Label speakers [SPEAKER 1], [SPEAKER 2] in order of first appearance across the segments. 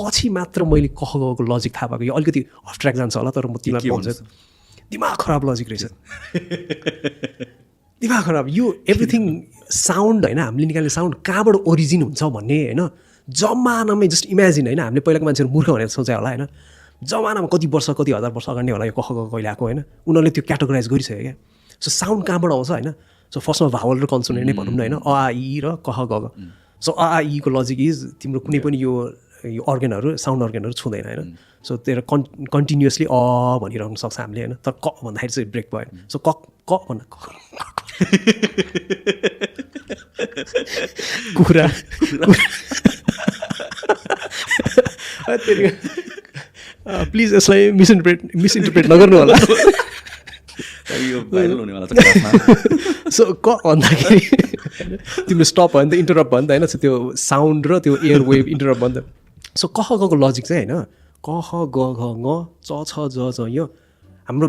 [SPEAKER 1] पछि मात्र मैले क ख ग को लजिक थाहा पाएको। यो अलिकति अफ ट्र्याक जान्छ होला तर म तिमीलाई भन्छु दिमाग खराब लजिक रहेछ। दिमाग खराब। यो एभ्रिथिङ साउन्ड होइन हामीले निकाल्ने साउन्ड कहाँबाट ओरिजिन हुन्छ भन्ने होइन जमानामै जस्ट इमेजिन होइन हामीले पहिलाको मान्छेहरू मूर्ख भनेर सोचे होला होइन जमानामा कति वर्ष कति हजार वर्ष अगाडि होला यो क ख ग कहिले आएको होइन उनीहरूले त्यो क्याटेगोराइज गरिसक्यो क्या। सो साउन्ड कहाँबाट आउँछ होइन सो फर्स्टमा भावल र कन्सोनेन्ट नै भनौँ न होइन अ आ इ र क ख ग ग। सो अ आ इ को लजिक इज तिम्रो कुनै पनि यो अर्गनहरू साउन्ड अर्गनहरू छुँदैन होइन। सो तेरो कन्टिन्युसली अ भनिरहनु सक्छ हामीले होइन तर क भन्दाखेरि चाहिँ ब्रेक भयो। सो क भन्दा कुरा प्लिज यसलाई मिसइन्टरप्रेट नगर्नु होला। सो क भन्दाखेरि तिम्रो स्टप भयो नि त इन्टरप्ट भयो नि त होइन त्यो साउन्ड र त्यो एयर वेभ इन्टरप्ट भयो नि त। सो क ख ग को लजिक चाहिँ होइन क ख ग घ ङ च छ ज ज यो हाम्रो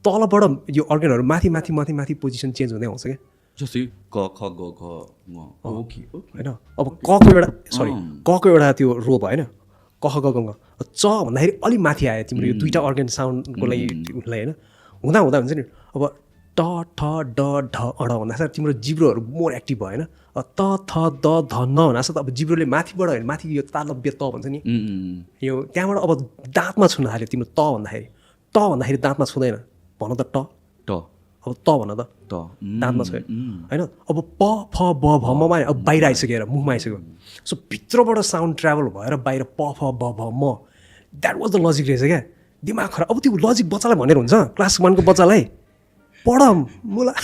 [SPEAKER 1] तलबाट यो अर्गनहरू माथि माथि माथि माथि पोजिसन चेन्ज हुँदै आउँछ क्या।
[SPEAKER 2] जस्तै क ख ग घ ङ ओके
[SPEAKER 1] होइन अब क को एउटा सरी क को एउटा त्यो रो भयो होइन क ख ग घ ङ च भन्दाखेरि अलिक माथि आयो तिम्रो यो दुईवटा अर्गन साउन्डको लागि होइन हुँदा हुँदा हुन्छ नि अब ट ठ ड ढ अड भन्दाखेरि तिम्रो जिब्रोहरू मोर एक्टिभ भयो होइन त थ द ध न भन्नास् त अब जिब्रोले माथिबाट होइन माथि यो तालव्य त भन्छ नि यो त्यहाँबाट अब दाँतमा छुन थाल्यो तिम्रो त भन्दाखेरि दाँतमा छुँदैन भन त ट अब त भन त दाँतमा छ होइन अब प फ ब भ ममा अब बाहिर आइसकेर मुखमा आइसक्यो। सो भित्रबाट साउन्ड ट्राभल भएर बाहिर प फ ब भ म द्याट वाज द लजिक रहेछ क्या। दिमाग खराब। अब त्यो लजिक बच्चालाई भनेर हुन्छ क्लास 1 को बच्चालाई पढ मलाई